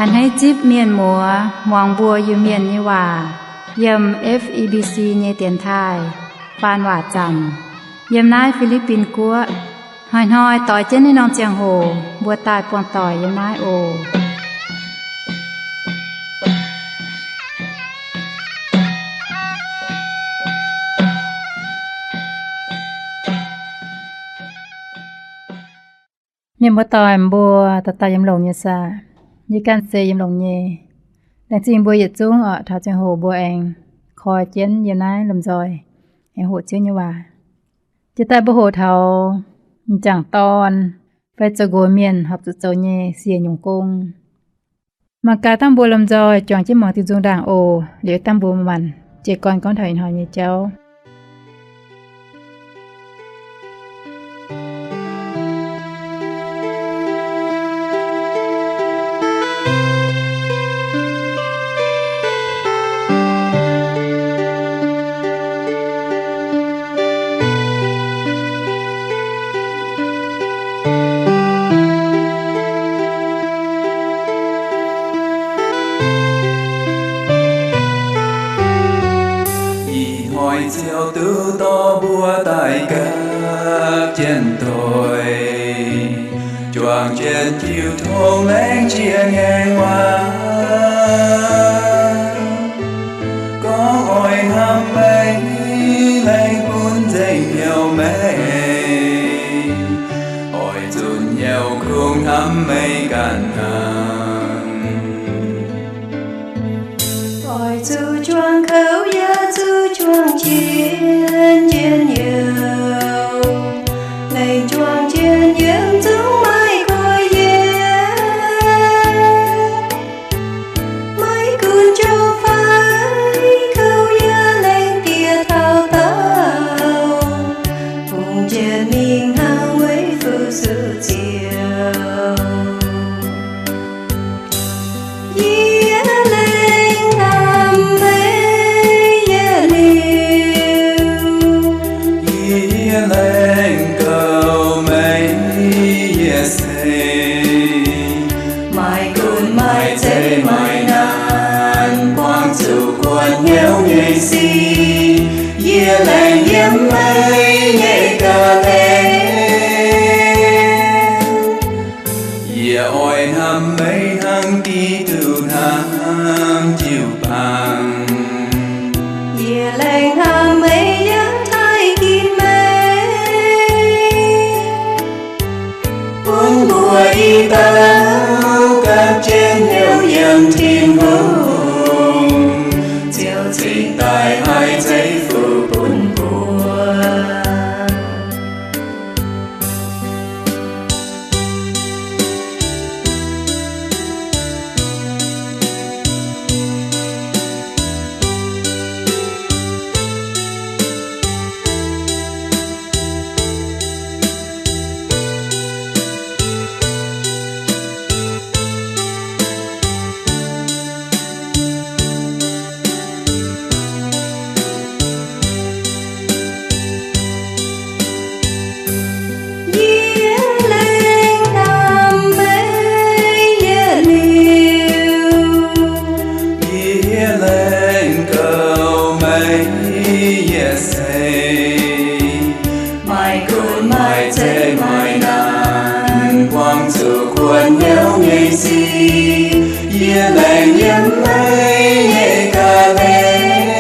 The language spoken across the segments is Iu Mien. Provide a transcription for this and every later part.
Hneiv zipv mienh muoz muangx mbuo Iu-Mienh nyei waac yiem F E B C nyei dienx taaih faan waac zanc yiem naaiv Fi^li^bin Guoqv. Hnoi-hnoi doix jienv naaiv norm ziangh hoc mbuo daaih buangh doic yiem naaiv oc. Mienh muoz-doic mbuo dauh dauh yiem longx nyei saah? Yie ganh se yiem longx nyei. Laengz zingh mbuo yietc zungv oc, taux ziangh hoc mbuo aengx koi jienv yiem naaiv lomh nzoih aengx hoqc Ziouv nyei waac. Jiex daaih mbuo hoqc taux m'jangc dorn fai zoux nqox mienh horpc zuqc zoux nyei siec nyungc gong. Mangc gaax dangh mbuo lomh nzoih juangc jienv muangx diuh nzung ndaangc oc. Liuz dangh mbuo maanc jiez gorn gorngv taux ih hnoi nyei jauv. Ih hnoi Ziouv duqv dorh mbuo daaih gapv jienv doic, juangc jienv jiu tong laengz jiex ngaengc waac, gorngv oix hnamv meih, laengz bun nzengc hnyouv meih, oix zunc hnyouv kungx hnamv meih ganh hnangv. Oix zuqc juangc kouv yaac zuqc juangc jienv njien-youh, laengz juangc jienv yiem zungv maiv goiv yiem. Maiv gunv jauv fai kouv yaac laengz bieqc taux daauh, hungh jien mingh hnangv weic fuqv zuqc Ziouv. Yie laengz hnamv meih yietc liuz, yie laengz goux meih yietc seix. Maiv gunv maiv zeiz maiv naanc, buangh zuqc kuonx hnyouv nyei sic, yie laengz yiem meih nyei ga'hlen. Yie oix hnamv meih hnangv Giduc hnamv jiu-baang. Yie laengz hnamv meih yaac taaih ginv meih, bun mbuo i dauh gapv jienv hnyouv yiem Tin-Hungh, Ziouv cingx daaih haih zeiv fuqv bun mbuo. Yie laengz hnamv meih yietc liuz, yie laengz goux meih yietc seix. Maiv gunv maiv zeiz maiv naanc, buangh zuqc kuonx hnyouv nyei sic, yie laengz yiem meih nyei ga'hlen.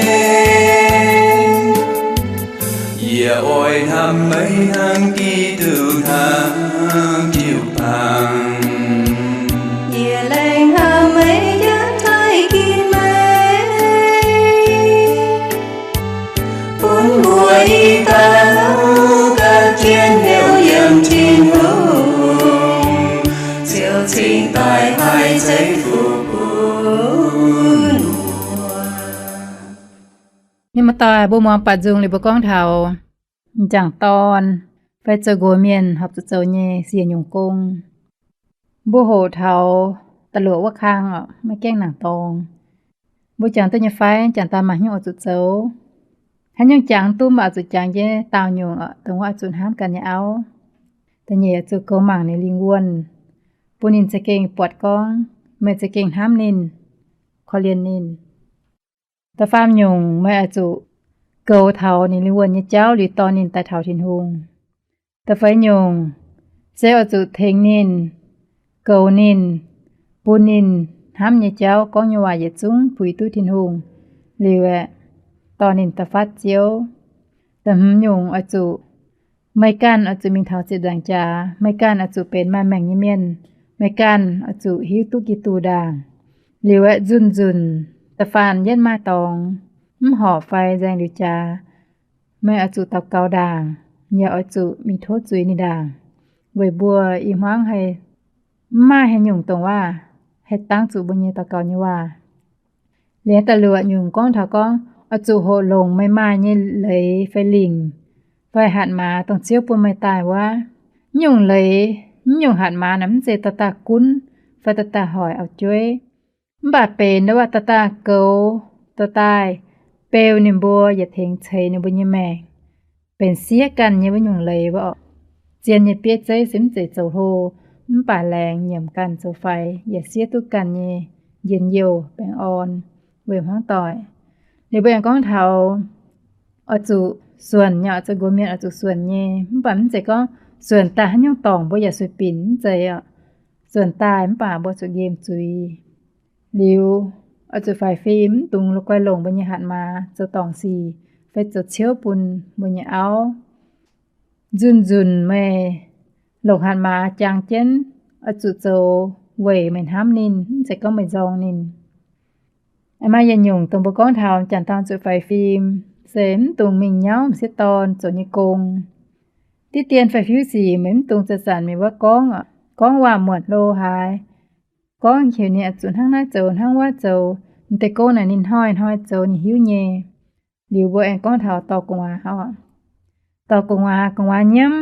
Yie oix hnamv meih hnangv Giduc hnamv jiu-baang. Yie laengz hnamv meih yaac taaih ginv meih, bun mbuo i dauh gapv jienv hnyouv yiem Tin-Hungh, Ziouv cingx daaih haih zeiv fuqv bun mbuo. Mienh muoz-doic, mbuo muangx baac nzung liuz mbuo gorngv taux m'jangc dorn fai zoux nqox mienh horpc zuqc zoux nyei siec nyungc gong. Mbuo hoqc taux da'luoqc wuov kang oc, maiv gaengh nangc dorngx. Mbuo jangx duqv nyei fai? Jangx daaih maaih hnyouv oix zuqc zoux. Haaix nyungc jangx duqv mv baac oix zuqc jangx jienv daauh nyungc oc, dongh wuov oix zuqc hnamv ganh nyei auv. Da'nyeic oix zuqc goux mangc ninh lingh wuonh, bun ninh za'gengh buatc gorngv meih za'gengh hnamv ninh, korv-lienh ninh. Da'faam nyungc, meih oix zuqc goux taux ninh lingh wuonh nyei jauv liuz dorh ninh daaih taux Tin-Hungh. Da'feix nyungc, se oix zuqc tengx ninh, goux ninh, bun ninh hnamv nyei jauv, gorngv nyei waac yietc zungv puix duqv Tin-Hungh, liuz aeqv, dorh ninh daaih fatv Ziouv. Da'hmz nyungc oix zuqc, meih ganh oix zuqc mingh taux ziepc nzaangc jaax, meih ganh oix zuqc benx maaih maengc nyei mienh, meih ganh oix zuqc hiuv duqv Giduc ndaangc. Liuz aeqv, nzunc nzunc da'faanh yietv maaih dorngx mv horpc fai nzaeng liuz jaax, meih oix zuqc daux gaux ndaangc, yaac oix zuqc mingh tov zuiz ninh ndaangc, weic mbuo ih hmuangv haih mv maaih haaix nyungc dongh waac haih dangv zuqc mbuo nyei daux gaux nyei waac. Liuz da'luoqc nyungc gorngv taux gorngv oix zuqc hoqc longc meih maaih nyei leiz fai lingc fai hatc maaz dongh Ziouv bun meih daaih wuov. Mv nyungc leiz, mv nyungc hatc maaz naaic mv zeiz dauh daaih gunv fai dauh daaih hoic auv-jueiv, mv baac benx ndau wuov dauh daaih goux, dauh daaih beu ninh mbuo yaac tengx ceix ninh mbuo nyei maengc, benx siev ganh nyei wuov nyungc leiz wuov oc. Zien nyei bieiv zeiv se mv zeiz zoux hlo, mv baac laengz nyiemc ganh zoux faix, yaac siev duqv ganh nyei njien-youh baengh orn weic hmuangv doic. Liuz mbuo aengx gorngv taux oix zuqc suonc nyei, zoux nqox mienh oix zuqc suonc nyei, mv baac mv zeiz gorngv suonc daaih haaix nyungc dorngc mbuo yaac sueih binc, mv zeiz oc. Suonc daaih mv baac mbuo zuqc nqemh zuiz. Liuz, oix zuqc faix fim, mv dungx la'guaih longc mbuo nyei hatc maaz zoux dorngc sic fai zoux ciouv bun mbuo nyei auv. Nzunc-nzunc meih longc hatc maaz jangx jienv, oix zuqc zoux weic meih hnamv ninh, mv zeiz gorngv meih nzorng ninh. Maaih yietc nyungc dongh mbuo gorngv taux m'jangc dorn zuqc faix fim, se mv dungx mingh nyauv m'sieqv dorn zoux nyei gong. Diqv dien fai fiuv sic meih mv dungx zanc-zanc mingh wuov gorngv, gorngv waac muotc hlo haaix, gorngv heuc ninh zuqc hnangv naaiv zoux hnangv wuov zoux, m'deix gong naaic ninh hnoi-hnoi zoux ninh hiuv nyei. Liuz mbuo aengx gorngv taux dorh gu'nguaaz oc. Dorh gu'nguaaz, gu'nguaaz nyiemv,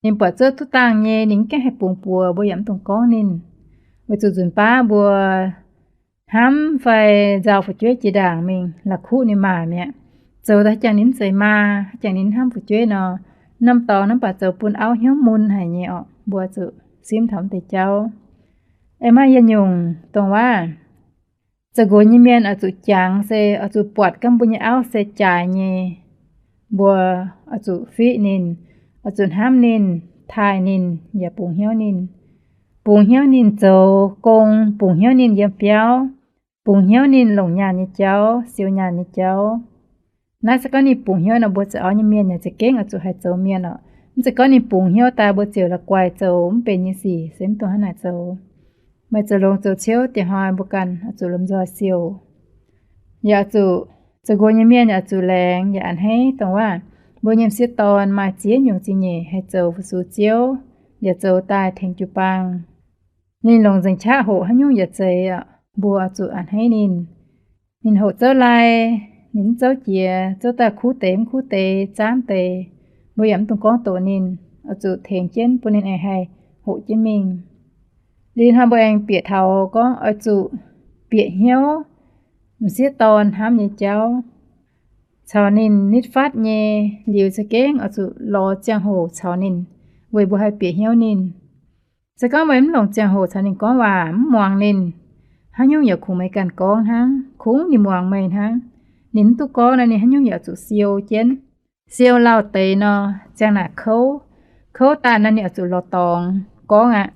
ninh buatc zuov duqv dangh nyei ninh mv gaengh haih bungx buoz, mbuo yaac mv dungx gorngv ninh. Weic zuqc nzunc baav mbuo hnamv fai nzauh fu'jueiv jiex ndaangc mingh la'kuqv ninh maaic mi'aqv, zoux daaih jangx ninh mv zeiz maa, jangx ninh hnamv fu'jueiv nor, norm dorngx naaiv baac zoux bun auv hnyouv mun haic nyei oc. Mbuo zuqc simv taux m'deix jauv. Aengx maaih yietc nyungc dongh waac, zoux nqox nyei mienh oix zuqc jangx se oix zuqc buatc gorngv mbuo nyei auv se jaaix nyei. Mbuo oix zuqc fiqv ninh, oix zuqc hnamv ninh, taaih ninh, yaac bungx hnyouv ninh. Bungx hnyouv ninh zoux gong, bungx hnyouv ninh yiem biauv, bungx hnyouv ninh longc nyaanh nyei jauv, siou nyaanh nyei jauv. Naaiv se gorngv ninh bungx hnyouv nor, mbuo zoux auv nyei mienh yaac za'gengh oix zuqc haih zoux mienh oc. Mv zeiz gorngv ninh bungx hnyouv daaih mbuo ziouc la'guaih zoux mv benx nyei sic, se mv dungx hnangv naaic zoux. Meih zoux longx zoux ciouv, diex hnoi mbuo ganh oix zuqc lomh nzoih siou. Yaac oix zuqc zoux nqox nyei mienh yaac oix zuqc laengz yaac a'hneiv dongh waac mbuo nyei m'sieqv dorn maaih ziex nyungc zingh nyeic haih zoux fu-sux Ziouv, yaac zoux daaih tengx jiu-baang. Ninh longc nzengc qaqv hoqc haaix nyungc yaac zeiz oc, mbuo oix zuqc a'hneiv ninh. Ninh hoqc zouv lai, ninh mv zouv jiex, zouv daaih kuv deix mv kuv deix, zaamv deix, mbuo yaac mv dungx gorngv doqc ninh, oix zuqc tengx jienv bun ninh aengx haih hoqc jienv mingh. Liuz hnoi mbuo aengx bieqc taux gorngv oix zuqc bieqc hnyouv m'sieqv dorn hnamv nyei jauv, caux ninh nitv fatv nyei. Liuz za'gengh oix zuqc lorz ziangh hoc caux ninh, weic mbuo haih bieqc hnyouv ninh. Se gorngv meih mv longc ziangh hoc caux ninh gorngv waac, mv muangx ninh, haaix nyungc yaac kungx meih ganh gorngv hnangv, kungx ninh muangx meih hnangv. Ninh mv duqv gorngv nor, ninh haaix nyungc yaac zuqc siou jienv. Siou lauh deix nor, ziang naaic kouv. Kouv daaih nor, ninh oix zuqc lorz dorngx gorngv aqv.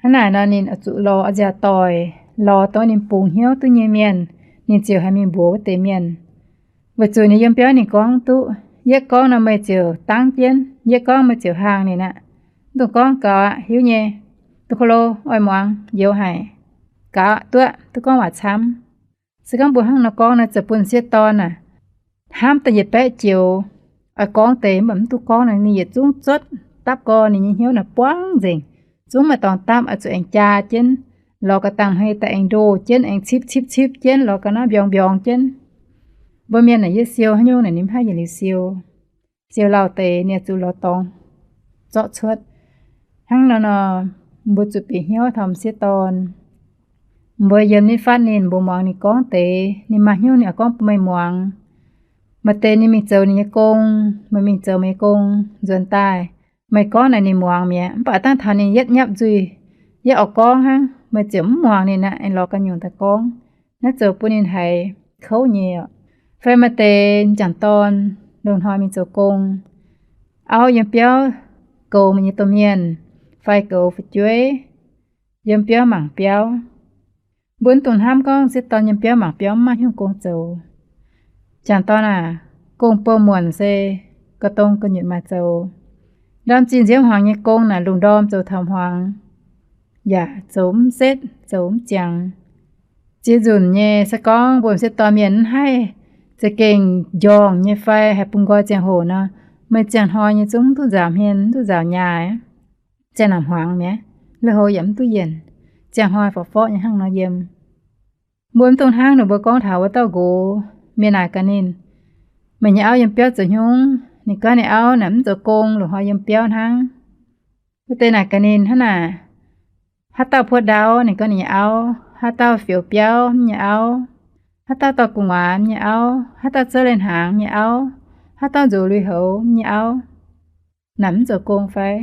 Hnangv naaic nor, ninh oix zuqc lorz nziaauc doic, lorz dongh ninh bungx hnyouv duqv nyei mienh, ninh ziouc haih mingh mbuox wuov deix mienh. Weic zuqc ninh yiem biauv ninh gorngv duqv, yietv gorngv nor meih ziouc dangv jienv, yietv gorngv meih ziouc hlang ninh aqv. Mv dungx gorngv, gaux aqv, hiuv nyei. Duqv ko lo, oix muangx, youx haic. Gaux aqv, duqv, duqv gorngv waac camv. Se gorngv mbuo hnangv nor gorngv nor, zoux bun m'sieqv dorn aac, hnamv daaih yietc baeqv joux, oix gorngv deix mv baac mv duqv gorngv nor, ninh yietc zungv zuotv dapv gorn ninh nyei hnyouv naaic buangv nzengc. Zungv maaih dorngx dapv, oix zuqc aengx jaa jienv, lorz ga'dangh hmei daaih aengx ndoh jienv, aengx cipv cipv cipv jienv, lorz ga'naaiv mbiorngz mbiorngz jienv. Mbuo mienh naaic yietv siou haaix nyungc naaic ninh mv haih yietc liuz siou. Siou lauh deix ninh oix zuqc lorz dorngx zorqv cuotv. Hnangv nor nor, mbuo zuqc bieqc hnyouv taux m'sieqv dorn. Mbuo yiem nitv fatv ninh, mbuo muangx ninh gorngv deix, ninh maaih hnyouv ninh oix gorngv bun meih muangx. Maaih deix ninh mingh zoux ninh nyei gong, meih mingh zoux meih nyei gong, nzuonx daaih meih gorngv naaic ninh muangx mi'aqv. Mv baac dangh taux ninh yietv nyapv nzuih, Yie oix gorngv hnangv, meih ziouc mv muangx ninh aqv, lorz ganh nyungc daaih gorngv. Naaiv zoux bun ninh haiz kouv nyei oc. Fai maaih deix m'jangc dorn lungh hnoi mingh zoux gong, auv yiem biauv goux meih nyei domh mienh, fai goux fu'jueiv yiem biauv mangc biauv. Mbuo mv dungx hnamv gorngv sieqv dorn yiem biauv mangc biauv mv maaih hnyouv gong zoux. M'jangc dorn aac, gong bou muonc se ga'dong ga'nyutc maaih zoux. Ndorm zinh nziouv hmuangx nyei gong naaic lungh ndorm zoux taux hmuangx, yaac zoux mv setv, zoux mv ziangx. Ziex nzunc nyei se gorngv mbuo m'sieqv dorn mienh mv haih za'gengh njorngh nyei fai haih bun nqoi ziangh hoc nor, meih ziangh hnoi nyei zungv mv duqv nzaaux hmien, mv duqv nzaaux nyaah, ziangh naaic hmuangx mi'aqv, lui-houx yaac mv duqv yienc, ziangh hnoi forv-forv nyei hnangv nor yiem. Mbuo mv dungx hnangv ninh mbuo gorngv taux wuov dauh nqox mienh naaic gaax ninh, meih nyei auv yiem biauv zoux haaix nyungc? Ninh gorngv ninh auv naaic mv zoux gong, lungh hnoi yiem biauv hnangv. Wuov deix naaic gaax ninh hnangv naaic, haaix dauh puoqv ndau? Ninh gorngv ninh nyei auv. Haaix dauh fioux biauv? Mv nyei auv. Haaix dauh dorh gu'nguaaz? Mv nyei auv. Haaix dauh zouv leiz-hnaangx? Mv nyei auv. Haaix dauh nzox lui-houx? Mv nyei auv. Naaic mv zoux gong fai?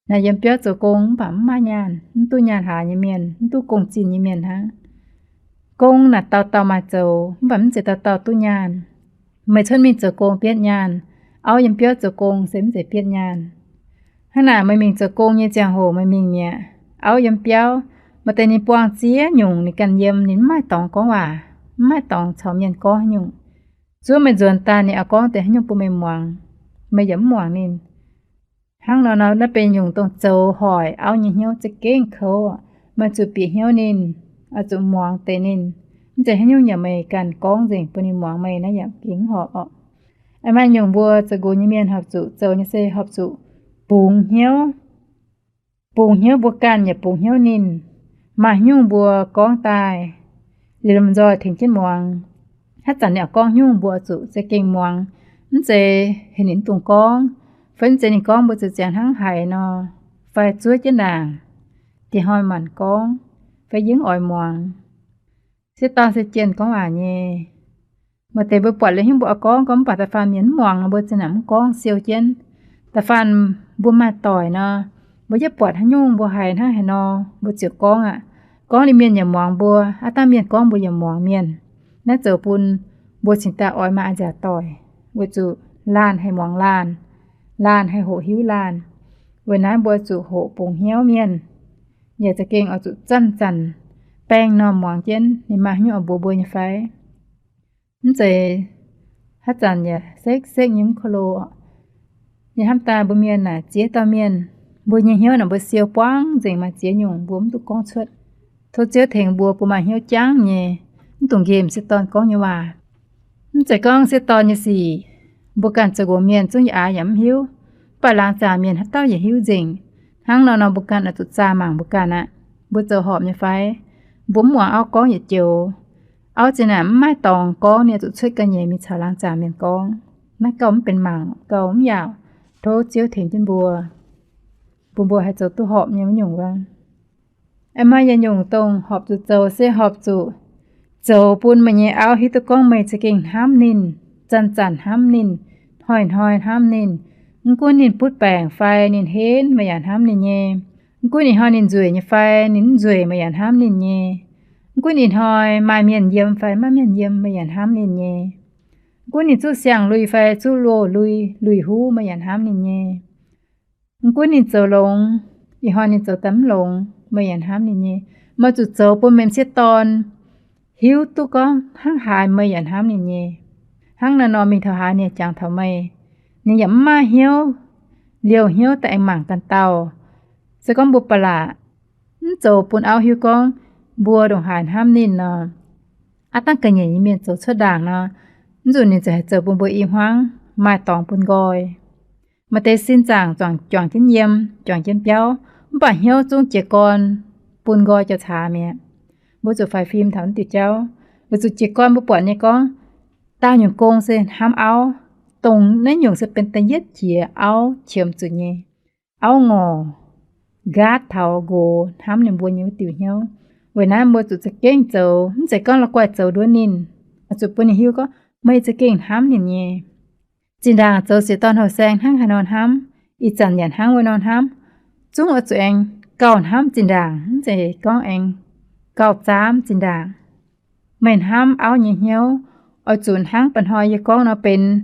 Naaic yiem biauv zoux gong mv baac mv maaih nyaanh, mv duqv nyaanh hlaax nyei mienh, mv duqv gong-zinh nyei mienh hnangv. Gong naaic dauh dauh maaih zoux, mv baac mv zeiz dauh dauh duqv nyaanh. Meih cuotv mingh zoux gong bietv nyaanh, auv yiem biauv zoux gong se mv zeiz bietv nyaanh. Hnangv naaic meih mingh zoux gong nyei ziangh hoc meih mingh mi'aqv, auv yiem biauv, maaih deix ninh buangh ziex nyungc ninh ganh yiem, ninh mv maaih dorngx gorngv waac, mv maaih dorngx caux mienh gorngv haaix nyungc. Zuov meih nzuonx daaih ninh oix gorngv deix haaix nyungc bun meih muangx, meih yaac mv muangx ninh. Hnangv nor, naaiv benx nyungc dongh zoux hoic auv nyei hnyouv za'gengh kouv. Meih zuqc bieqc hnyouv ninh, oix zuqc muangx deix ninh. Mv zeiz haaix nyungc yaac meih ganh gorngv nzengc bun ninh muangx meih, naaiv yaac gengh mv horpc orqc. Maaih nyungc mbuo zoux nqox nyei mienh horpc zuqc zoux nyei se horpc zuqc bungx hnyouv. Bungx hnyouv mbuo ganh yaac bungx hnyouv ninh. Maaih nyungc mbuo gorngv daaih liuz lomh nzoih tengx jienv muangx. Haaix zanc ninh oix gorngv nyungc mbuo oix zuqc za'gengh muangx. Mv zeiz heuc ninh mv dungx gorngv, fai mv zeiz ninh gorngv mbuo zuqc ziangx hnangv haiz nor, fai zuov jienv ndaangc, diex hnoi maanc gorngv, fai yie mv oix muangx. Sieqv dorn se jienh gorngv waac nyei. Maaih deix mbuo buatc liuz hnyouv mbuo oix gorngv, gorngv mv baac da'faanh mienh mv muangx nor mbuo zinh ndaangc mv gorngv siou jienv. Da'faanh mbuo maaih doic nor, mbuo yietv buatc haaix nyungc mbuo haiz hnangv haaix nor mbuo ziouc gorngv aqv. Gorngv liuz mienh yaac muangx mbuo, aav dangh mienh gorngv mbuo yaac muangx mienh. Naaiv zoux bun mbuo cingx daaih oix maaih a'nziaauc doic, weic zuqc laanh haih muangx laanh, laanh haih hoqc hiuv laanh. Weic naaiv mbuo zuqc hoqc bungx hnyouv mienh, yaac za'gengh oix zuqc zanc-zanc baeng normh muangx jienv ninh maaih haaix nyungc oix mbuox mbuo nyei fai. Mv zeiz haaix zanc yaac sekv-sekv nyei mv ko lo. Yie hnamv daaih mbuo mienh naaic ziex dauh mienh, mbuo nyei hnyouv naaic mbuo siou buangv nzengc, maaih ziex nyungc mbuo mv duqv gorngv cuotv. Tov Ziouv tengx mbuo, mbuo maaih hnyouv jangv nyei, mv dungx nqemh sieqv dorn gorngv nyei waac. Mv zeiz gorngv sieqv dorn nyei sic, mbuo ganh zoux nqox mienh zungv yaac aax yaac mv hiuv. Mv baac laangz zaangc mienh haaix dauh yaac hiuv nzengc. Hnangv nor nor mbuo ganh oix zuqc zaah mangc mbuo ganh aqv. Mbuo zoux horpc nyei fai? Mbuo mv muangx auv gorngv yietc joux. Auv zinh naaic mv maaih dorngx gorngv, ninh oix zuqc cuotv ga'nyeic mingh caux laangz zaangc mienh gorngv. Naaiv gauh mv benx mangc, gauh mv yaauc. Tov Ziouv tengx jienv mbuo, bun mbuo haih zoux duqv horpc nyei wuov nyungc wuov. Aengx maaih yietc nyungc dongh horpc zuqc zoux se horpc zuqc zoux bun meih nyei auv hiuv duqv gorngv meih za'gengh hnamv ninh, zanc-zanc hnamv ninh, hnoi-hnoi hnamv ninh. Mv gunv ninh butv baengc fai ninh henv, meih yaac hnamv ninh nyei. Mv gunv ih hnoi ninh nzueic nyei fai ninh mv nzueic, meih yaac hnamv ninh nyei. Mv gunv ih hnoi maaih mienh yiem fai maiv mienh yiem, meih yaac hnamv ninh nyei. Mv gunv ninh zuqc siang-lui fai zuqc loz-lui, lui-huv, meih yaac hnamv ninh nyei. Mv gunv ninh zoux longx, ih hnoi ninh zoux daaih mv longx, meih yaac hnamv ninh nyei. Meih zuqc zoux bun meih m'sieqv dorn hiuv duqv gorngv hnangv haaix meih yaac hnamv ninh nyei. Hnangv naaiv nor mingh taux haaix ninh yaac jangx taux meih. Ninh yaac mv maaih hnyouv, liouh hnyouv daaih aengx mangc ganh dauh. Se gorngv mbuo ba'laqc mv zoux bun auv hiuv gorngv mbuo ndongc haaix hnamv ninh nor, aav dangh ga'nyiec nyei mienh zoux cuotv ndaangc nor, mv nzunc ninh ziouc haih zoux bun mbuo i hmuangv maaih dorngx bun nqoi. Maaih deix sin zaangc juangc jienv yiem, juangc jienv biauv, mv baac hnyouv zungv jiez gorn bun nqoi jauv-caax mi'aqv. Mbuo zuqc faix fim taux naaiv diuh jauv, weic zuqc jiez gorn mbuo buatc nyei gorngv, daauh nyungc gong se hnamv auv, dongh naaiv nyungc se benx da'yietv jiex auv qiemx zuqc nyei. Auv ngorc nqaatv taux nqox hnamv ninh mbuo nyei wuov diuc hnyouv. Weic naaiv mbuo zuqc za'gengh zoux, mv zeiz gorngv la'guaih zoux nduov ninh, oix zuqc bun ninh hiuv gorngv meih za'gengh hnamv ninh nyei. Zinh ndaangc zoux sieqv dorn houh saeng hnangv haaix nor hnamv, ih zanc yaac hnangv wuov nor hnamv, zungv oix zuqc aengx gauh hnamv zinh ndaangc, mv zeiz gorngv aengx gauh zaamv zinh ndaangc. Meih hnamv auv nyei hnyouv, oix zuqc hnangv mba'hnoi yie gorngv nor benx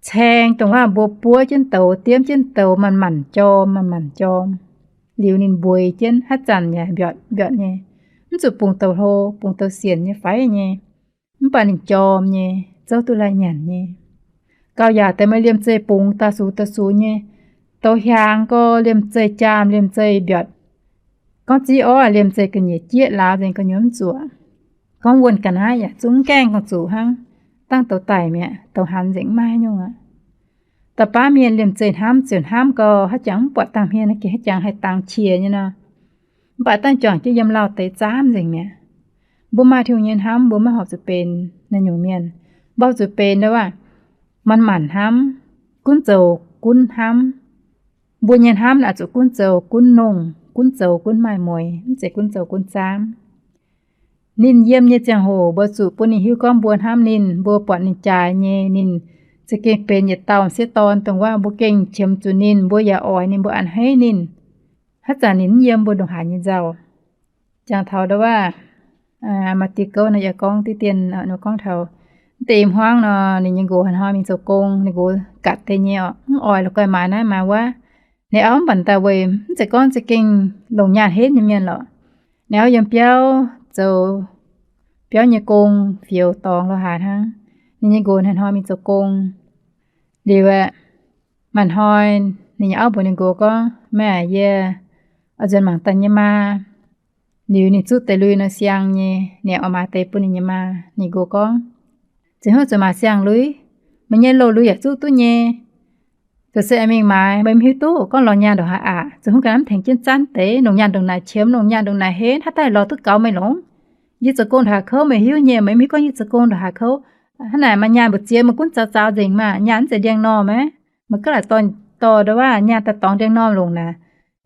caeng dongh waac mbuo buov jienv douz, diemv jienv douz, manc-manc jorm, manc-manc jorm. Liuz ninh mbueix jienv, haaix zanc yaac mbiortc mbiortc nyei, mv zuqc bungx douz hlo, bungx douz sienc nyei fai nyei, mv baac ninh jorm nyei, zouv duqv lai nyanc nyei. Gauh yaac deix meih liemh zeih bungx daaih sux daaih sux nyei, douz hiaangx gorx liemh zeih jaam, liemh zeih mbiortc. Gorngv ziv orv liemh zeih ga'nyiec jieqv lauz nzengc, gu'nyuoz mv zuoqc. Gorngv wuonh ga'naaiv yaac zungv mv gaengh dongh zuqc hnangv, dangh douz daic mi'aqv, douz hanx nzengc, mv maaih haaix nyungc aqv. Da'baav mienh liemh zeih hnamv ziouc hnamv gau, haaix jangx mv buatc dangh hmien, haaix jangx haih dangx qiex nyei nor. Mv baac dangh juangc jienv yiem lauh deix zaamv nzengc mi'aqv. Mbuo maaih Tin-Hungh nyei hnamv, mbuo maiv horpc zuqc benx naaiv nyungc mienh. Mbuo horpc zuqc benx ndo waac manc-manc hnamv, gunv zoux gunv hnamv. Mbuo nyei hnamv naaic zuqc gunv zoux gunv nongh, gunv zoux gunv maaih mueix, mv zeiz gunv zoux gunv zaamv. Ninh yiem nyei ziangh hoc mbuo zuqc bun ninh hiuv gorngv mbuo hnamv ninh, mbuo buatc ninh jaaix nyei, ninh za'gengh benx yietc dauh m'sieqv dorn dongh waac mbuo gengh qiemx zuqc ninh, mbuo yaac oix ninh, mbuo a'hneiv ninh. Haaix zanc ninh mv yiem mbuo ndongc haaix nyei nzauh. Jangx taux ndo waac maaih diuh gouv nor yaac gorngv diqv dien, gorngv taux mv deix hmuangv nor, ninh nyei nqox hnoi mingh zoux gong, ninh nqox gatc deix nyei oc, mv oix la'guaih maaiz naaiv maaiz wuov. Ninh auv mv baac daaih weic mv zeiz gorngv za'gengh longc nyaanh henv nyei mienh lorqc. Ninh auv yiem biauv zoux biauv nyei gong, fioux dorngx lo haaix hnangv. Ninh nyei nqox hnoi-hnoi mingh zoux gong. Liuz aeqv, maaih hnoi ninh nyei auv mbuox ninh nqox gorngv, Meih aac, yie oix nzuonx mangc daaih nyei maa. Liuz ninh zuqv deix lui nor siang nyei, ninh oix maaiz deix bun ninh nyei maa. Ninh nqox gorngv, Ziouc hnyouv zuqc maaiz siang-lui, meih nyei loz-lui yaac zuqv duqv nyei. Ziouc se aengx mingh maaiz, meih mv hiuv duqv gorngv lorz nyaanh ndongc haaix aqc. Ziouc hnyouv ganh mv tengx jienv zanv deix, longc nyaanh ndongc naaic qiemx, longc nyaanh ndongc naaic henv, haaix daaih lorz duqv gaux meih longx. Yie zoux gong ndongc haaix kouv meih hiuv nyei, meih mv hiuv gorngv yie zoux gong ndongc haaix kouv. Hnangv naaic maaih nyaanh mbu'ziex meih gunv zaux zaux nzengc maah, nyaanh mv zeiz ndiangx-normh aqv. Meih gaav laaic dorh ndo waac nyaanh daaih dorngx ndiangx-normh longc naaic.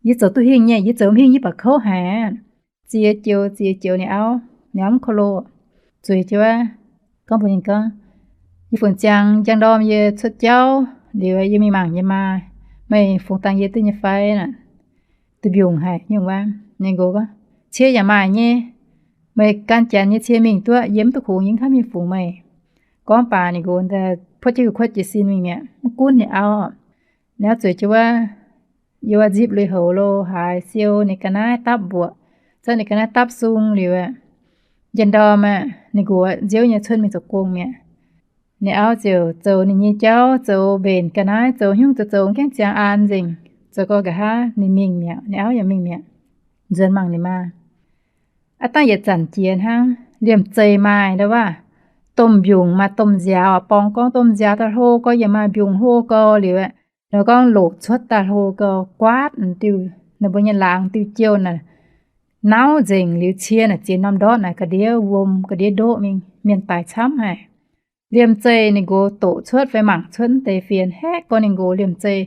Yie zoux duqv hingh nyei, yie zoux mv hingh yie baac kouv haic. Ziex joux ziex joux ninh auv, ninh auv mv ko lo. Zueiz jienv wuov, gorngv mbuox ninh gorngv, Yie fungc ziangx njang ndorm yie cuotv jauv liuz, yie mingh mangc yie maa, meih fungx dangh yie duqv nyei fai? Duqv mbiungc haic nyungc wuov. Ninh nqox gorngv, Cie yaac maaih nyei. Meih gan janx nyei cie mingh duqv, yie mv duqv kungx, yie mv kangv mingh fungx meih. Gorngv baac ninh nqox puotv jienv kuotv jiez sin mingh mi'aqv, mv gunv ninh auv. Ninh auv zueiz jienv wuov, yiem wuov nzipv lui-houx lo haaix, siou ninh ga'naaiv dapv mbuoqc, zorqv ninh ga'naaiv dapv sung liuz, njang ndorm aeqv, ninh nqox nziouv nyei cuotv mingh zoux gong mi'aqv. Ninh auv ziouc zoux ninh nyei jauv, zoux mbenc ga'naaiv, zoux haaix nyungc zoux zoux gaengh ziangx an nzengc, zoux gau nqa'haav ninh mingh mi'aqv, ninh auv yaac mingh mi'aqv, nzuonx mangc ninh maa. Aav dangh yietc zanc jiex hnangv, liemh zeih maaih ndo waac domh mbiungc maaih domh nziaaux, borngz gorngv domh nziaaux daaih hlo gau, yaac maaih mbiungc hlo gau liuz, nor gorngv loqc cuotv daaih hlo gau, guaatv diuh, ninh mbuo nyei laangz diuh jiouh naaic nauv nzengc liuz, cie naaic ziex norm ndortv naaic ga'ndiev wuom ga'ndiev ndoqv mingh, mienh daic camv haic. Liemh zeih ninh nqox doqc cuotv fai mangc cuotv deix fienx haeqv gorx ninh nqox liemh zeih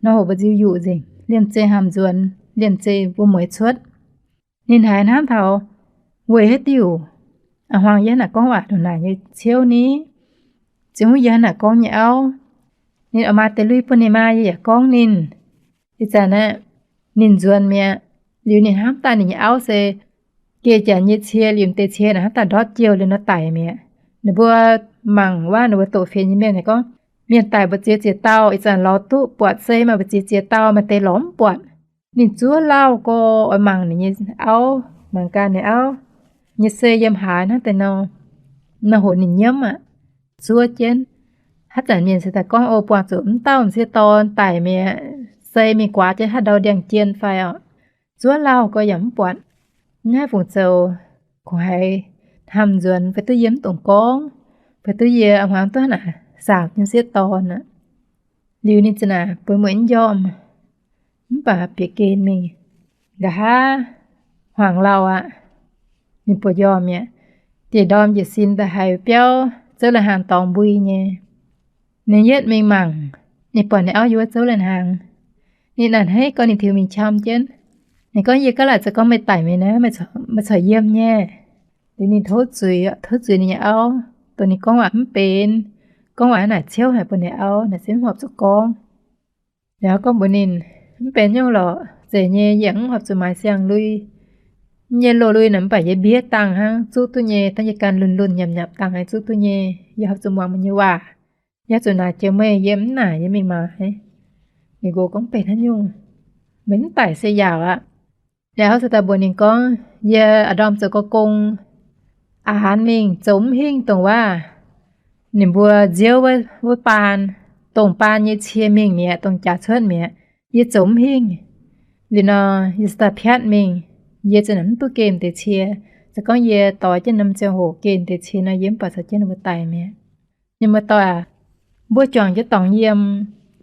nor hoc mbu'ziex yuqc nzengc. Liemh zeih hnamv nzuonx, liemh zeih mbuo mueiz cuotv. Ninh haiz hnamv taux, weic haaix diuc a'hmuangx yie hnangv naaic gorngv waac ndongc naaic nyei ciouv ni? Ziouc hnyouv yie hnangv naaic gorngv nyei auv. Ninh oix maaiz deix lui bun ninh maa, yie yaac gorngv ninh. Ih zanc aeqv, ninh nzuonx mi'aqv. Liuz ninh hnamv daaih ninh nyei auv se geh janx nyei cie, liuz deix cie naaic hnamv daaih ndortv jiouh liuz nor daic mi'aqv. Ninh mbuo mangc waac ninh mbuo doqc fienx nyei mienh gorngv, mienh daic mbu'ziex ziex dauh, ih zanc lorz duqv buatc se maaih mbu'ziex ziex dauh, maaih deix lorz mv buatc. Ninh zuov lauh gorx oix mangc ninh nyei auv, mangc gaax ninh auv nyei sei yiem haaix hnangv deix nor, nor hoc ninh nyiemv aqv. Zuov jienv, haaix zanc mienh se daaih gorngv, o, buangh zuqc mv dauh m'sieqv dorn daic mi'aqv, sei mingh guaax jienv haaix ndau ndiangx-jien fai orqc. Zuov lauh gorx yaac mv buatc. Naaiv fungc zoux, kungx haiz hnamv nzuonx fai duqv yie mv dungx gorngv, fai duqv yie a'hmuangx duqv hnangv naaic saauc nyei m'sieqv dorn aqv. Liuz ninh za'naaic bueix mueic mv njormh, mv baac bieqc gen mingh. Nqa'haav hmuangx lauh aqv, ninh bueix njormh mi'aqv. Diex ndorm njiec sin daaih haiz biauv zouv lai-hnaangx dorngx mbui nyei. Ninh yietv mingh mangc, ninh buatc ninh auv yiem wuov zouv lai-hnaangx. Ninh a'hneiv gorx ninh tiux mingh qam jienv. Ninh gorngv, Yie gaav laaic zoux gorngv meih daic mi'aqv, meih corc yiem nyei. Liuz ninh tov zuiz, tov zuiz ninh nyei auv, dongh ninh gorngv waac mv benx, gorngv waac hnangv naaic ciouv haic bun ninh auv, naaic se mv horpc zuqc gorngv. Ninh auv gorngv mbuox ninh, Mv benx nyungc lorqc, Zeiz nyei, yie mv horpc zuqc maaiz siang-lui. Yie loz-lui naaic mv baac yie mbiev dangh hnangv, zuqv duqv nyei, dangh yie ganh lunh lunh nyapc nyapc dangh aengx zuqv duqv nyei. Yie horpc zuqc muangx mbuo nyei waac. Yie zuqc naaic joux meih, yie mv naaic yie mingh maaiz. Ninh nqox gorngv, Benx haaix nyungc? Meih mv daic se yaauc aqv. Liuz hoz se daaih mbuox ninh gorngv, Yie a'ndorm zoux gong, aa, mingh zoux mv hingh dongh waac ninh mbuo nziouv wuov baan, dongh baan nyei cie mingh mi'aqv, dongh jaax cuotv mi'aqv. Yie zoux mv hingh. Liuz nor, yie se daaih piatv mingh. Yie za'gengh mv duqv gemh deix cie. Se gorngv yie doix jienv norm ziangh hoc gemh deix cie nor, yie mv baac caux jienv ninh mbuo daic mi'aqv. Ninh mbuo doic aac, mbuo juangc jienv dorngx yiem.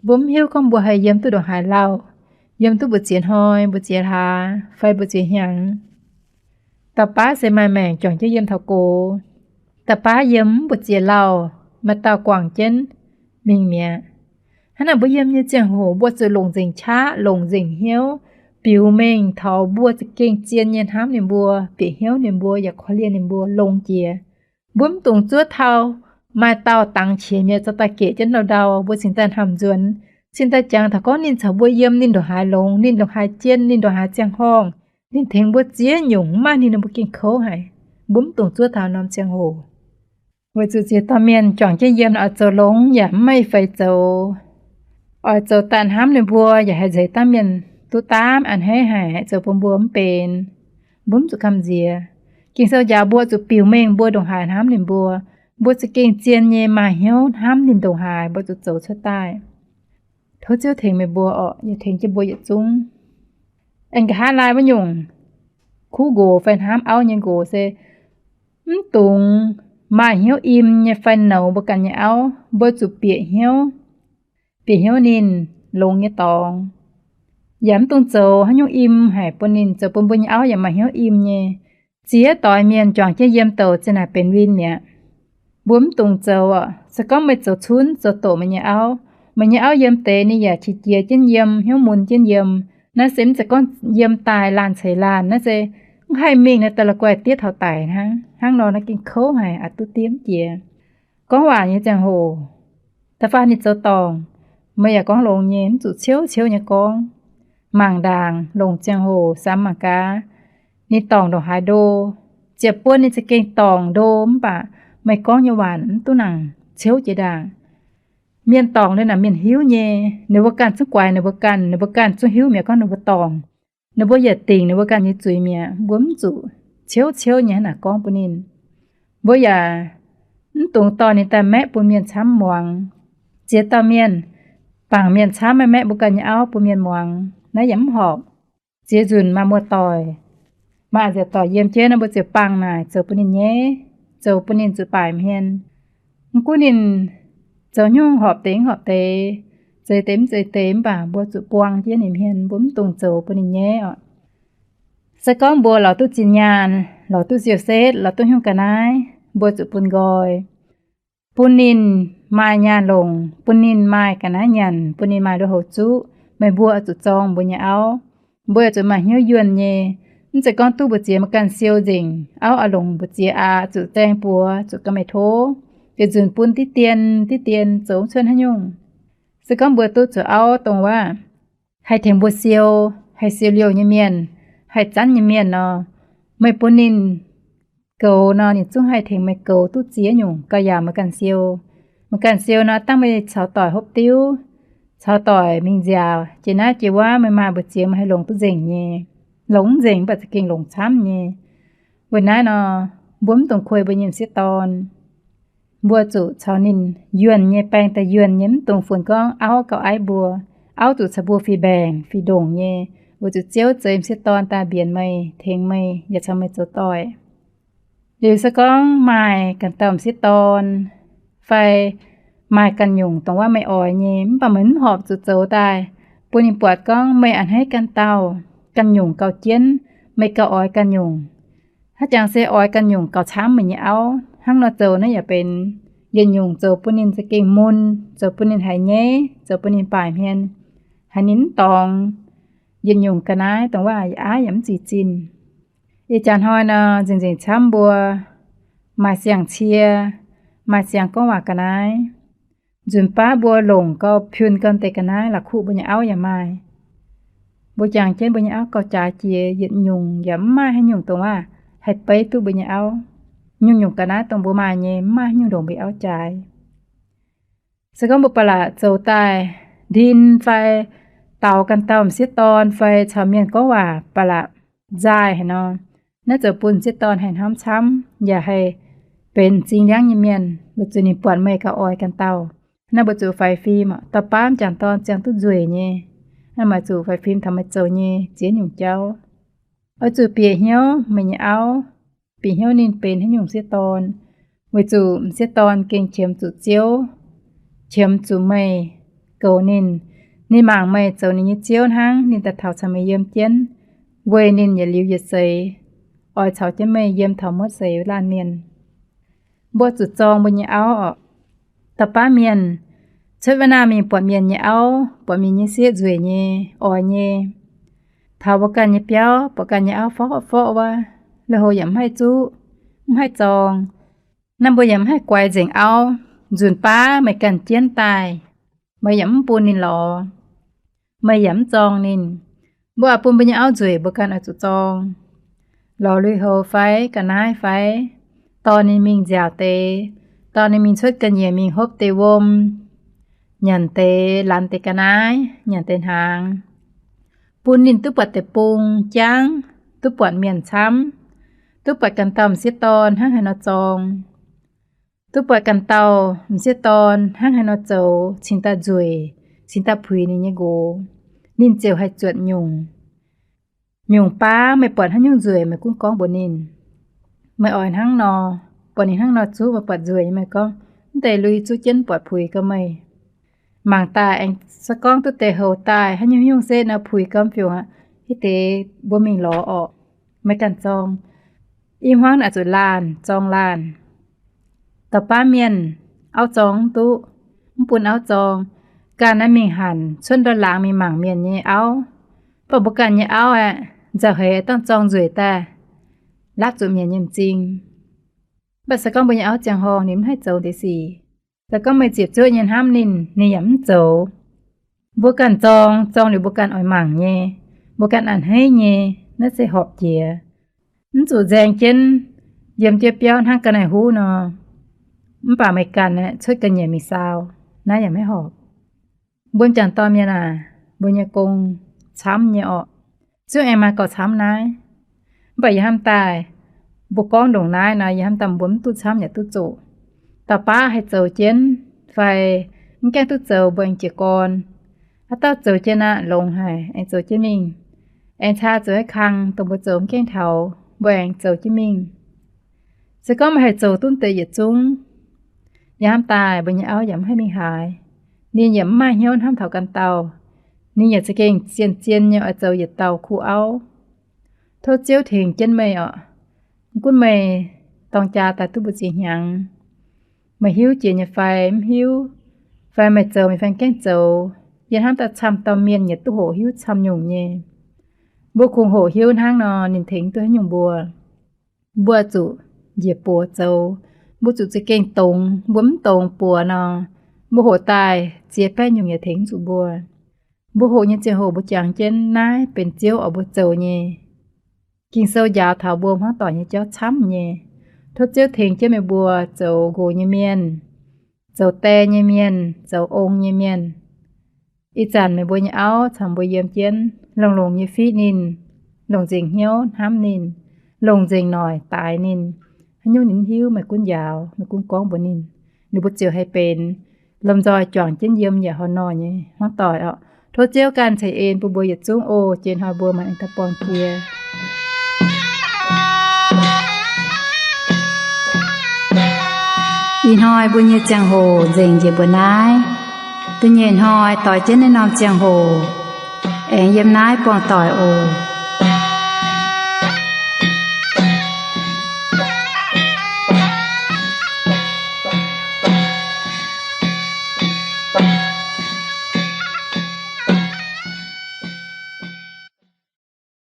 Mbuo mv hiuv gorngv mbuo haih yiem duqv ndongc haaix lauh, yiem duqv mbu'ziex hnoi, mbu'ziex hlaax, fai mbu'ziex hnyangx. Dauh baav se maaih maengc juangc jienv yiem taux gox. Dauh baav yiem mv mbu'ziex lauh, maaih dauh guangc jienv mingh mi'aqv. Hnangv naaic mbuo yiem nyei ziangh hoc mbuo zuqc longc nzengc qaqv, longc nzengc hnyouv, biux mengh taux mbuo za'gengh zien nyei hnamv ninh mbuo, bieqc hnyouv ninh mbuo, yaac korv-lienh ninh mbuo longx jiex. Mbuo mv dungx zuov taux maaih dauh dangx qiex mi'aqv, zorqv daaih geqc jienv ndau-ndau, mbuo cingx daaih hnamv nzuonx, cingx daaih jangx taux gorngv ninh caux mbuo yiem ninh ndongc haaix longx, ninh ndongc haaix jien, ninh ndongc haaix ziangh horngh, ninh tengx mbuo ziex nyungc, mv maaih ninh, ninh mbuo gengh kouv haic. Mbuo mv dungx zuov taux norm ziangh hoc. Weic zuqc ziex dauh mienh juangc jienv yiem oix zoux longx yaac mv maaih feix zoux. Oix zoux daaih hnamv ninh mbuo yaac haih nzeix dangv mienh duqv daamv a'hneiv haic, zoux bun mbuo mv benx. Mbuo mv zuqc gamh nziex. Ging-Sou njaaux mbuo zuqc biux mengh mbuo ndongc haaix hnamv ninh mbuo. Mbuo za'gengh zien nyei maaih hnyouv hnamv ninh ndongc haaix, mbuo zuqc zoux cuotv daaih. Tov Ziouv tengx meih mbuo orqc, yaac tengx jienv mbuo yietc zungv. Aengx nqa'haav laai wuov nyungc kuv nqox fai hnamv auv nyei nqox se mv dungx maaih hnyouv im nyei fai nouz mbuo ganh nyei auv. Mbuo zuqc bieqc hnyouv, bieqc hnyouv ninh longx nyei dorngx. Yaac mv dungx zoux haaix nyungc im haic bun ninh, zoux bun mbuo nyei auv yaac maaih hnyouv im nyei. Ziex doix mienh juangc jienv yiem douc zinh naaic benx win mi'aqv. Mbuo mv dungx zoux orqc. Se gorngv meih zoux cunv zoux doqc meih nyei auv, meih nyei auv yiem deix ninh yaac qiex jiez jienv yiem, hnyouv mun jienv yiem. Naaiv se mv zeiz gorngv yiem daaih laanh ceix laanh, naaiv se mv haih mingh naaiv daaih la'guaih diev taux daic hnangv. Hnangv nor naaiv gengh kouv haic, aqc duqv diev mv jiex. Gorngv waac nyei ziangh hoc, da'faanh ninh zoux dorngc, meih yaac gorngv longx nyei, mv zuqc ciouv ciouv nyei gorngv. Mangc ndaangc longc ziangh hoc samx mangc gaax, ninh dorngc ndongc haaix ndo. Ziec buon ninh za'gengh dorngc ndo mv baac meih gorngv nyei waac mv duqv nangc, ciouv jiex ndaangc. Mienh dorngc liuz naaic mienh hiuv nyei, ninh mbuo ganh zungv guaix ninh mbuo ganh, ninh mbuo ganh zungv hiuv mi'aqv gorngv ninh mbuo dorngc. Ninh mbuo yietc dingc ninh mbuo ganh nyei zuiz mi'aqv. Mbuo mv zuqc ciouv ciouv nyei hnangv naaic gorngv bun ninh. Mbuo yaac mv dungx dorh ninh daaih maeqv bun mienh camv muangx. Ziex dauh mienh, bangc mienh camv, maiv maeqv mbuo ganh nyei auv bun mienh muangx, naaiv yaac mv horpc. Ziex nzunc maaih muoz-doic, maaih a'nziaauc doic yiem jienv nor, mbuo ziouc bangh naaic zoux bun ninh nyaiv, zoux bun ninh zuqc baaic hmien. Mv gunv ninh zoux nyungc horpc deix mv horpc deix, zeix deix mv zeix deix, mv baac mbuo zuqc buang jienv ninh hmien, mbuo mv dungx zoux bun ninh nyaiv orqc. Se gorngv mbuo lorz duqv zinh nyaanh, lorz duqv siou-setv, lorz duqv nyungc ga'naaiv, mbuo zuqc bun nqoi, bun ninh maaih nyaanh longc, bun ninh maaih ga'naaiv nyanc, bun ninh maaih lui-houx zuqv. Meih mbuo zuqc zorng mbuo nyei auv. Mbuo yaac zuqc maaih hnyouv yuonh nyei. Mv zeiz gorngv duqv mbu'ziex meih ganh siou nzengc, auv oix longc mbu'ziex aqv, zuqc zaeng buoz, zuqc ga'maeqc tov, yietc nzunc bun diqv dien diqv dien, zoux mv cuotv haaix nyungc. Se gorngv mbuo duqv zuqc auv dongh wuov haih tengx mbuo siou, haih siou liouh nyei mienh, haih zanv nyei mienh nor, meih bun ninh goux nor, ninh zungv haih tengx meih goux duqv ziex nyungc gauh yaac meih ganh siou. Meih ganh siou nor, dangh meih caux doic hopv diuv, caux doic mingh nziaauc, jiex naaiv jiex wuov, meih maaih mbu'ziex meih haih longc duqv nzengc nyei. Longc mv nzengc mv baac za'gengh longc camv nyei. Weic naaiv nor, mbuo mv dungx kuei mbuo nyei m'sieqv dorn. Mbuo zuqc caux ninh yuonh nyei, baeng daaih yuonh nyei, mv dungx funx gorngv auv gauh aiv mbuo. Auv zuqc caux mbuo fih mbaengc fih ndongc nyei, weic zuqc Ziouv zeix m'sieqv dorn daaih mbienx meih, tengx meih, yaac caux meih zoux doic. Liuz se gorngv maaih ganh dauh m'sieqv dorn, fai maaih ganh nyungc dongh wuov meih oix nyei, mv baac meih mv horpc zuqc zoux daaih bun ninh buatc gorngv meih a'hneiv ganh dauh, ganh nyungc gauh jienv, meih gauh oix ganh nyungc. Haaix jangx se oix ganh nyungc gauh camv meih nyei auv. Hnangv nor zoux naaiv yaac benx yietc nyungc zoux bun ninh za'gengh mun, zoux bun ninh haiz nyaiv, zoux bun ninh baaic hmien, haiz ninh mv dorngx. Yietc nyungc ga'naaiv dongh wuov yaac aav yaac mv zih zinh. Ih jaax hnoi nor, nzengc nzengc camv mbuo maaih siang-cie, maaih siang-gorngv waac ga'naaiv. Nzunc baav mbuo longc gauh piun gauh deix ga'naaiv la'kuqv mbuo nyei auv yaac maaih. Mbuo jangx jienv mbuo nyei auv gauh jaaix jiex yietc nyungc, yaac mv maaih haaix nyungc dongh waac haih beiv duqv mbuo nyei auv. Nyungc-nyungc ga'naaiv dongh mbuo maaih nyei, mv maaih haaix nyungc ndongc mbuo auv jaaix. Se gorngv mbuo ba'laqc zoux daaih ndin fai daaux ganh dauh m'sieqv dorn fai caux mienh gorngv waac ba'laqc nzaaih haic nor, naaiv zoux bun m'sieqv dorn haih hnamv camv, yaac haih benx m'zing liangv nyei mienh, weic zuqc ninh buatc meih gauh oix ganh dauh. Naaiv mbuo zuqc faix fim, dauh baav m'jangc dorn ziangh duqv nzueic nyei. Naaiv maaih zuqc faix fim taux meih zoux nyei ziex nyungc jauv. Oix zuqc bieqc hnyouv meih nyei auv, bieqc hnyouv ninh benx haaix nyungc m'sieqv dorn, weic zuqc m'sieqv dorn gengh qiemx zuqc Ziouv, qiemx zuqc meih goux ninh. Ninh mangc meih zoux ninh nyei Ziouv hnangv, ninh daaih taux caux meih yiem jienv, weic ninh yietc liuz yietc seix oix caux jienv meih yiem taux muotv seix laanh mienh. Mbuo zuqc zorng mbuo nyei auv oc. Dauh baav mienh cuotv wuov nangh mingh buatc mienh nyei auv, buatc mienh nyei sieqv nzueic nyei, oix nyei, taux mbuo ganh nyei biauv buatc ganh nyei auv forv forv wuov, lui-houx yaac mv haih zuqv, mv haih zorng. Naaiv mbuo yaac mv haih guaix nzengc auv. Nzunc baav meih ganh jienv daaih, meih yaac mv bun ninh lorz, meih yaac mv zorng ninh. Mbuo oix bun mbuo nyei auv nzueic, mbuo ganh oix zuqc zorng. Lorz lui-houx fai ga'naaiv fai, dorh ninh mingh nziaauc deix, dorh ninh mingh cuotv ga'nyiec mingh hopv deix wuom, nyanc deix, lanz deix ga'naaiv, nyanc deix hnaangx, bun ninh duqv buatc deic-bung jangv, duqv buatc mienh camv, duqv buatc ganh dauh m'sieqv dorn hnangv haaix nor zorng, duqv buatc ganh dauh m'sieqv dorn hnangv haaix nor zoux cingx daaih nzueic, cingx daaih puix ninh nyei nqox, ninh ziouc haih zuotc nyungc. Nyungc baav meih buatc haaix nyungc nzueic meih gunv gorngv mbuox ninh. Meih oix hnangv nor, buatc ninh hnangv nor zuqv, meih buatc nzueic nyei meih gorngv, mv deix lui zuqv jienv buatc puix gau meih. Mangc daaih aengx se gorngv duqv deix houx daaih haaix nyungc haaix nyungc se nor puix gau fiuv aqv, hitv deix mbuo mingh lorz orqc. Meih ganh zorng. I hmuangv naaic zuqc laanh zorng laanh. Dauh baav mienh auv zorng mv duqv, mv bun auv zorng. Ganh naaiv mingh hanc cuotv ndorn laangz mingh mangc mienh nyei auv, baac mbuo ganh nyei auv aeqv, nzauh heix dangh zorng nzueic daaih, laatv zuqc mienh nyei m'zing. Mv baac se gorngv mbuo nyei auv ziangh horngh ninh mv haih zoux deix sic, se gorngv meih ziepc zuoqv nyei hnamv ninh, ninh yaac mv zoux. Mbuo ganh zorng, zorng liuz mbuo ganh oix mangc nyei, mbuo ganh a'hneiv nyei, naaiv se horpc jiex. Mv zuqc nzaeng jienv yiem jienv biauv hnangv ga'naaiv huv nor, mv baac meih ganh aeqv cuotv ga'nyiec mingh saau, naaiv yaac maiv horpc. Mbuo m'jangc dorn mienh aac, mbuo nyei gong camv nyei orqc. Zungv aengx maaih gauh camv naaiv. Mv baac yie hnamv daaih, mbuo gorngv ndongc naaiv nor, yie hnamv daaih mbuo mv duqv camv yaac duqv zoqc. Dauh baav haih zoux jienv fai mv gaengh duqv zoux mbuo aengx jiez gorn. Haaix dauh zoux jienv aqv, longx haic, aengx zoux jienv mingh. Aengx caa zoux haaix kang dongh mbuo zoux mv gaengh taux, mbuo aengx zoux jienv mingh. Se gorngv meih haih zoux duqv deix yietc zungv, yie hnamv daaih mbuo nyei auv yaac mv haih mingh haaix. Ninh yaac mv maaih hnyouv hnamv taux ganh dauh. Ninh yaac za'gengh zien-zien nyei oix zoux yietc dauh kuh auv. Tov Ziouv tengx jienv meih orqc. Mv gunv meih dorng jaa daaih duqv mbu'ziex hnyangx, meih hiuv jiex nyei fai mv hiuv, fai meih zoux mingh fai gaengh zoux, yie hnamv daaih camv dauh mienh yietc duqv hoqc hiuv camv nyungc nyei. Mbuo kungx hoqc hiuv hnangv nor, ninh tengx duqv haaix nyungc mbuo. Mbuo zuqc njiec buoz zoux. Mbuo zuqc za'gengh dongz. Mbuo mv dongz buoz nor, mbuo hoqc daaih ziex baeqv nyungc yaac tengx mv zuqc mbuo. Mbuo hoqc nyei ziangh hoc mbuo jangx jienv naaiv benx Ziouv oix mbuo zoux nyei. Ging-Sou njaaux taux mbuo hmuangv doic nyei jauv camv nyei. Tov Ziouv tengx jienv meih mbuo zoux nqox nyei mienh, zoux die nyei mienh, zoux ong nyei mienh. Ih zanc meih mbuo nyei auv caux mbuo yiem jienv, longx-longx nyei fiqv ninh, longc nzengc hnyouv hnamv ninh, longc nzengc noic daaix ninh. Haaix nyungc ninh mv hiuv, meih gunv njaaux, meih gunv gorngv mbuox ninh, ninh mbuo ziouc haih benx. Lomh nzoih juangc jienv yiem yaac horh nor nyei hmuangv doic orqc. Tov Ziouv ganh ceix en bun mbuo yietc zungv oc. Jiex hnoi mbuo mangc aengx daaih buangh jiex. Ih hnoi mbuo nyei ziangh hoc nzengc njiec mbuo naaiv. Da'nyeic hnoi doix jienv naaiv norm ziangh hoc aengx yiem naaiv buangh doic oc.